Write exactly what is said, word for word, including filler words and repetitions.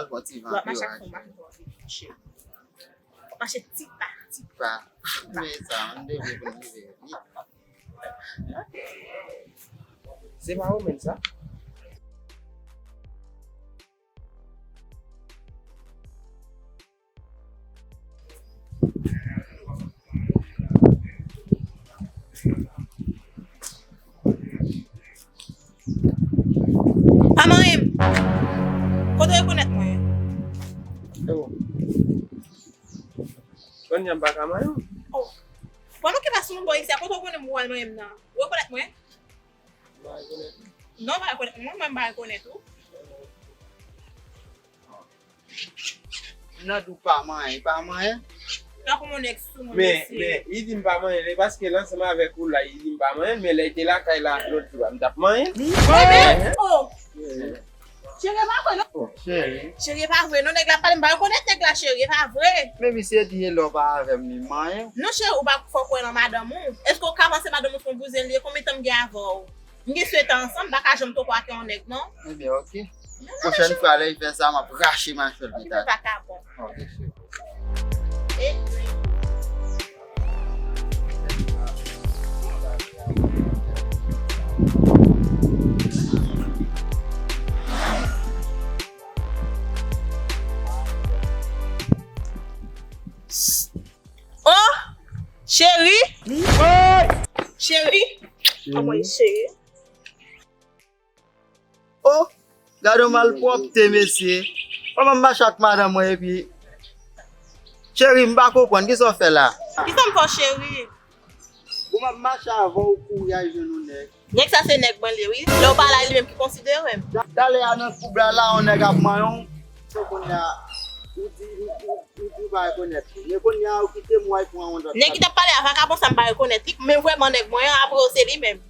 Bon, ti van. W ap mache ak fon, mache twò vit, cheri. W ap mache ti pa, ti pa. Men sa, ann devre pou n rive vit. Ok. Se pa ou menm sa? Pa manyen m. Kote w rekonèt mwen? Kounye a m pa ka manyen w. Oh. Pandan ke pa sou yon bò isi a, kote w konnen m wè manyen m nan? Ou rekonèt mwen? M pa rekonèt ou. Non, ou pa rekonèt mwen, mwen m pa rekonèt ou. M nan di w pa manyen, pa manyen. Tankou mon ex sou mwen, men, mesye. Men, li di m pa manyen, e paske l ansanm avèk ou la, li di m pa manyen, men lè l te lakay la, lòt jou a, m t ap manyen. Ebyen, oh! Cheri, pa vre non. Oh, cheri. Cheri, pa vre non, nèg la pale, m pa rekonèt nèg la, cheri, pa vre. Men misye di e lè w pa avè m, li manyen. Non, cheri, ou pa fò kwè nan madanm ou. Èske w ka panse madanm ou se yon bouzen li ye? Konbyen tan m gen avè w? M gen sèt an ansanm, m pa ka janm toko ak yon nèg, non. Ebyen, ok. Pwochèn fwa, lè l fè sa, m ap rache machwè l. Ok, pita. Sa pa ka bon. Ok, cheri. E, oh, cheri. Cheri. Cheri. Anmwey, cheri. Oh, gade yon malpwòpte, mesye. Kòman m mache ak madanm mwen epi, cheri, m pa konprann, kisa w fè la? Kisa m fè w, cheri? Bon, m ap mache avè w, kouri al jwenn yon nèg. Nèg sa se nèg mwen li ye, wi. Lè w pa la, li menm ki konsidere m. Da-, talè a nan koub la, la, yon nèg ap manyen w. Se kounye a, ou di, ou, ou, ou di w pa rekonèt li. Men kounye a, ou kite m, w al pran yon lòt. Nèg ki t ap pale a vakabon sa, m pa rekonèt li. Men vrèman nèg mwen an, apre w, se li menm.